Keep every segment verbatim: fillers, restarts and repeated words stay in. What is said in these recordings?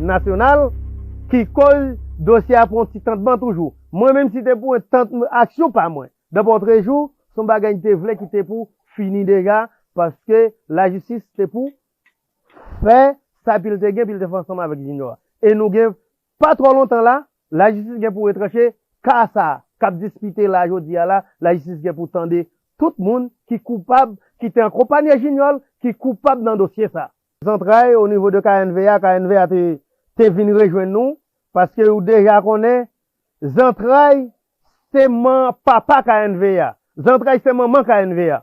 nasyonal ki koz dosye a pran ti tantman toujou. Mwen menm si te pou yon tant aksyon pa mwen, nan pòtrejou, se yon bagay m te vle ki te pou fini deja, paske lajistis te pou fè sa pi l te gen, pi l te fè ansanm avèk Junior a. E nou gen pa twò lontan la, lajistis gen pou retranche ka sa a k ap dispite la jodi a la, lajistis gen pou tande tout moun ki koupab, ki te akonpanye Junior, ki koupab nan dosye sa. Zantray o nivo de K N V A, K N V A te, te vin rejwenn nou, paske ou deja konnen, zantray se man papa K N V A, zantray se manman K N V A.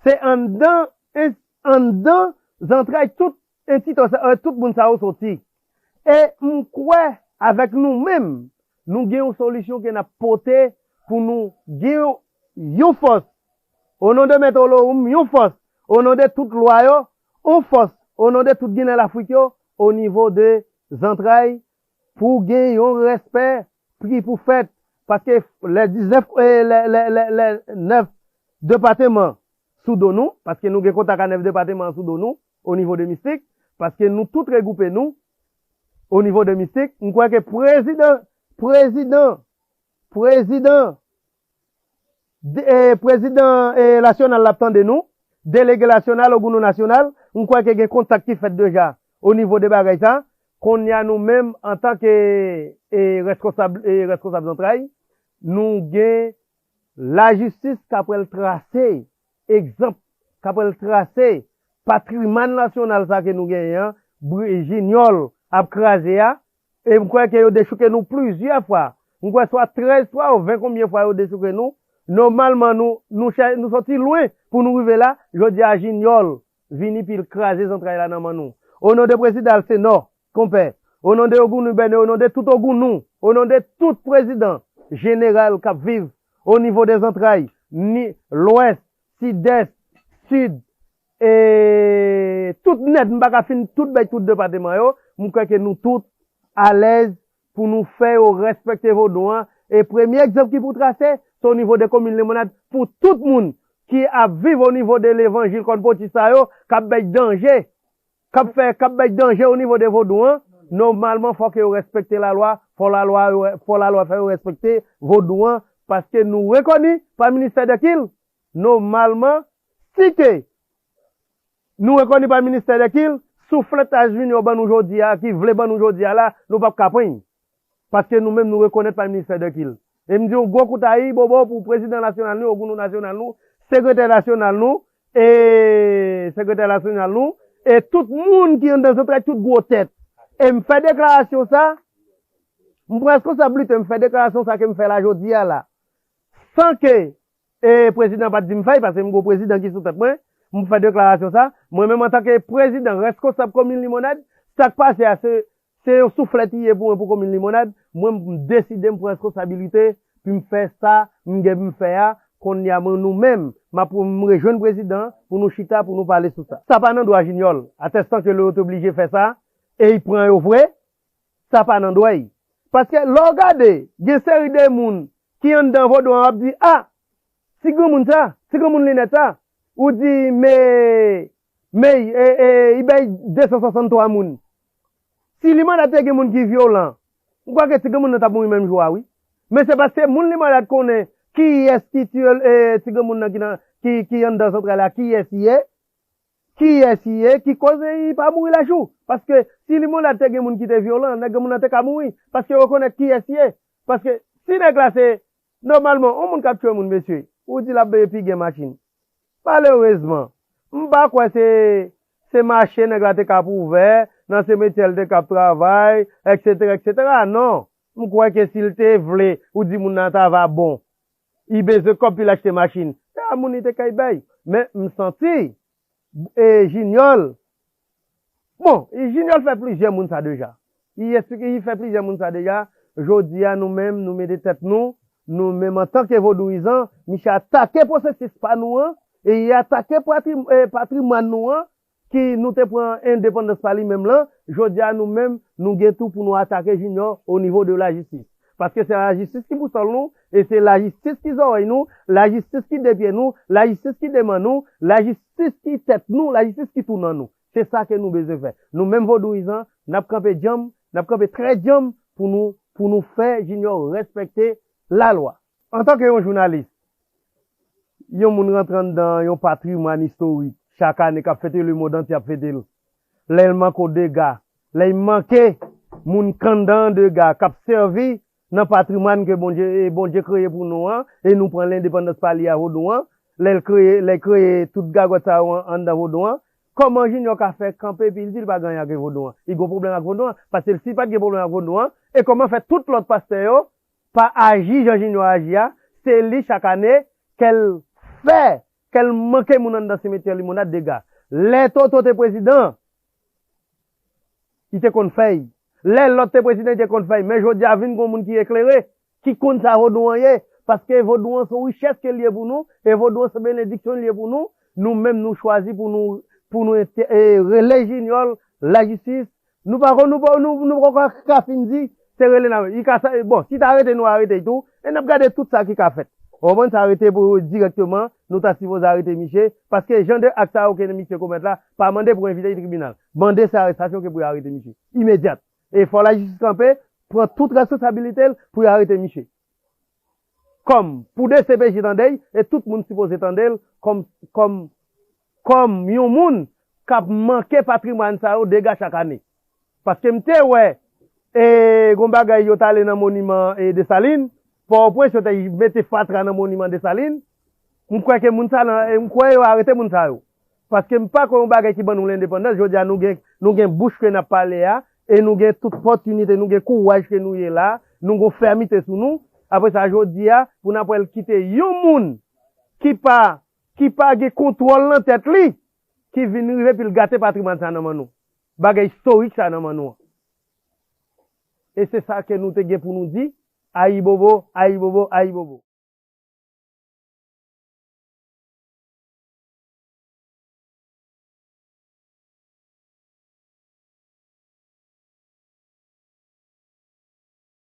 Se anndan, en- anndan zantray tout entitò sa, eh, tout moun sa yo soti. E m kwè avèk nou menm, nou gen yon solisyon ke n ap pote pou nou gen yon, yon fòs. O non de Mèt Olorum, yon fòs. O non de tout lwa yo, yon fòs. O non de tout Ginen Lafrik yo, o nivo de zantray, pou gen yon respè ki pou fèt. Paske lè diznèf, eh, lè, lè, lè, lè nèf depateman sou do nou, paske nou gen kontak a nèf depateman an sou do nou, o nivo de Mistik, paske nou tout regwoupe nou, o nivo de Mistik, m kwè ke prezidan, prezidan, prezidan, de- eh, prezidan, eh, nasyonal l ap tande nou, delege nasyonal, Ogounou nasyonal, m kwè ke gen kontak ki fèt deja o nivo de bagay sa. Kounye a nou menm, antanke, eh, reskonsab, eh, reskonsab zantray, nou gen lajistis k ap pral trase egzanp, k ap pral trase patrimwàn nasyonal sa ke nou genyen an, Bri- Junior ap kraze a, e m kwè ke yo dechouke nou plizyè fwa. M kwè swa trèz fwa ou ven konbyen fwa yo dechouke nou. Nòmalman, nou, nou, chè- nou soti lwen pou nou rive la. Jodi a, Junior vini pi l kraze zantray la nan men nou. O non de prezidan Alcenor, konpè, o non de Ogounou Bène, o non de tout Ogounou, o non de tout prezidan jeneral k ap viv o nivo de zantray, ni Lwès, Sidès, Sid, e tout nèt, m pa ka fin tout bay tout depateman yo, m kwè ke nou tout alèz pou nou fè yo respekte vodou an. E premye egzanp ki pou trase, se o nivo de komin Limonad pou tout moun ki ap viv o nivo de levanjil kòn poti sa yo, k ap bay danje, k ap fè, k ap bay danje o nivo de vodou an. Nòmalman, fòk yo respekte lalwa, fò lalwa, yo- fò lalwa fè yo respekte vodou an, paske nou rekoni pa ministè de kil, nòmalman, si ke nou rekoni pa ministè de kil, souflèt a Junior ban nou jodi a, ki vle ban nou jodi a la, nou p ap ka pran l. Paske nou menm nou rekonèt pa ministè de kil. E m di yon gwo kout ayi bobo pou prezidan nasyonal nou, Ogounou nasyonal nou, sekretè nasyonal nou, e sekretè nasyonal nou, e tout moun ki anndan zantray, tout gwo tèt. E m fè deklarasyon sa, m pran reskonsablite, m fè deklarasyon sa ke m fè la jodi a la. San ke, e prezidan pa t di m fè l, paske m gon prezidan ki sou tèt mwen, m fè deklarasyon sa, mwen menm antanke prezidan reskonsab komin Limonad, sa k pase a se, se yon souflèt li ye pou mwen pou komin Limonad, mwen m deside m pran reskonsabilite, pou m fè sa m gen pou m fè a, kounye a mwen nou menm, m ap m rejwenn prezidan pou nou chita, pou nou pale sou sa. Sa pa nan dwa Junior, atèstan ke l te oblije fè sa, e l pran yo vre, sa pa nan dwa l. Paske lè w gade, gen seri de moun ki anndan vodou an ap di, a, ti granmoun sa, ti granmoun linèt sa, ou di, me, me, e, e, li bay de san swasanntwa moun. Si Limonad te gen moun ki vyolan, m kwè ke ti granmoun nan t ap mouri menm jou a, wi. Men se paske moun Limonad konnen kiyès ki tiye, e, ti granmoun nan ki nan, ki, ki anndan zantray la, kiyès li ye, kiyès li ye, ki koz li pa mouri lajou. Paske si Limonad te gen moun ki te vyolan, nèg granmoun nan te ka mouri. Paske yo rekonèt kiyès li ye. Paske si nèg la se, nòmalman, yon moun k ap tchwe moun, mesye, ou di l ap beye pi gen machin. Malerezman, m pa kwè se, se mache nèg la te ka ap ouvè, nan simetyè l te ka ap travay, etsetera, etsetera. Non. M kwè ke si l te vle, ou di moun nan ta va bon. Li bezwen kòb pou l achte machin. Se a moun li te kay bay. Men m santi, e, Junior, bon, Junior fè plizyè moun sa deja. Li esplike, li fè plizyè moun sa deja. Jodi a, nou menm, nou mete tèt nou, nou menm antanke vodouyizan, misye atake pwosesis pa nou an, e li atake patri- e, patrimwàn nou an, ki nou te pran endepandans pa li menm lan, jodi a nou menm, nou gen tou pou nou atake Junior o nivo de lajistis. Paske se lajistis ki bousòl nou, e se lajistis ki zòrèy nou, lajistis ki de pye nou, lajistis ki de men nou, lajistis ki tèt nou, lajistis ki tou nan nou. Se sa ke nou bezwen fè. Nou menm vodouyizan, n ap kanpe djanm, n ap kanpe trè djanm pou nou, pou nou fè Junior respekte lalwa. Antanke yon jounalis, yon moun rantre anndan yon patrimwàn istorik, chak ane k ap fete, lemonn antye ap fete l. Lè l manke w dega, lè l manke moun k anndan an dega, k ap sèvi nan patrimwàn ke Bondye, e Bondye kreye pou nou an, e nou pran lendepandans pa li a vodou an, lè l kreye, lè l kreye tout gagòt sa yo an, anndan vodou an, kòman Junior ka fè kanpe epi l di l pa gen anyen ak vodou an? Li gen pwoblèm ak vodou an, paske si l pa t gen pwoblèm ak vodou an, e kòman fè tout lòt pastè yo pa aji jan Junior aji a, se li chak ane kè l fè, kè l manke moun anndan simetyè Limonad dega. Lè Toto te prezidan, li te konn fè l. Lè lòt te prezidan, li te konn fè l. Men jodi a vin gon moun ki eklere, ki konn sa vodou an ye, paske vodou an se yon richès ke l ye pou nou, e vodou an se benediksyon l ye pou nou. Nou menm nou chwazi pou nou, pou nou ente- e, rele Junior lajistis. Nou pa konn, nou pa, nou, nou poko ka fin di, se rele nan, li ka sa, bon, si ta arete nou arete l tou, e n ap gade tout sa ki ka fèt. Ou konprann, sa rete pou dirèkteman, nou ta sipoze arete misye, paske jan de ak sa yo ke misye komèt la, pa mande pou envite l tribinal. Mande se arestasyon ke pou yo arete misye. Imedyat. E fò lajistis kanpe, pran tout responsabilite l pou yo arete misye. Kòm, pou D C P J tande l, e tout moun sipoze tande l, kòm, kòm, kòm yon moun k ap manke patrimwàn sa yo dega chak ane. Paske m te wè, e, gon bagay yo t ale nan moniman, e, Desalin, Pòtoprens, yo te mete fatra nan moniman Desalin. M kwè ke moun sa nan, e, m kwè yo arete moun sa yo. Paske m pa kwè yon bagay ki ban nou lendepandans, jodi a nou gen, nou gen bouch ke n ap pale a, e nou gen tout pòtinite, nou gen kouraj ke nou ye la, nou gen fèmite sou nou. Apre sa, jodi a, pou n ap wè l kite yon moun ki pa, ki pa gen kontwòl nan tèt li, ki vin rive epi l gate patrimwàn sa nan men nou. Bagay istorik sa nan men nou an. E se sa ke nou te gen pou nou di, ayibobo, ayibobo, ayibobo.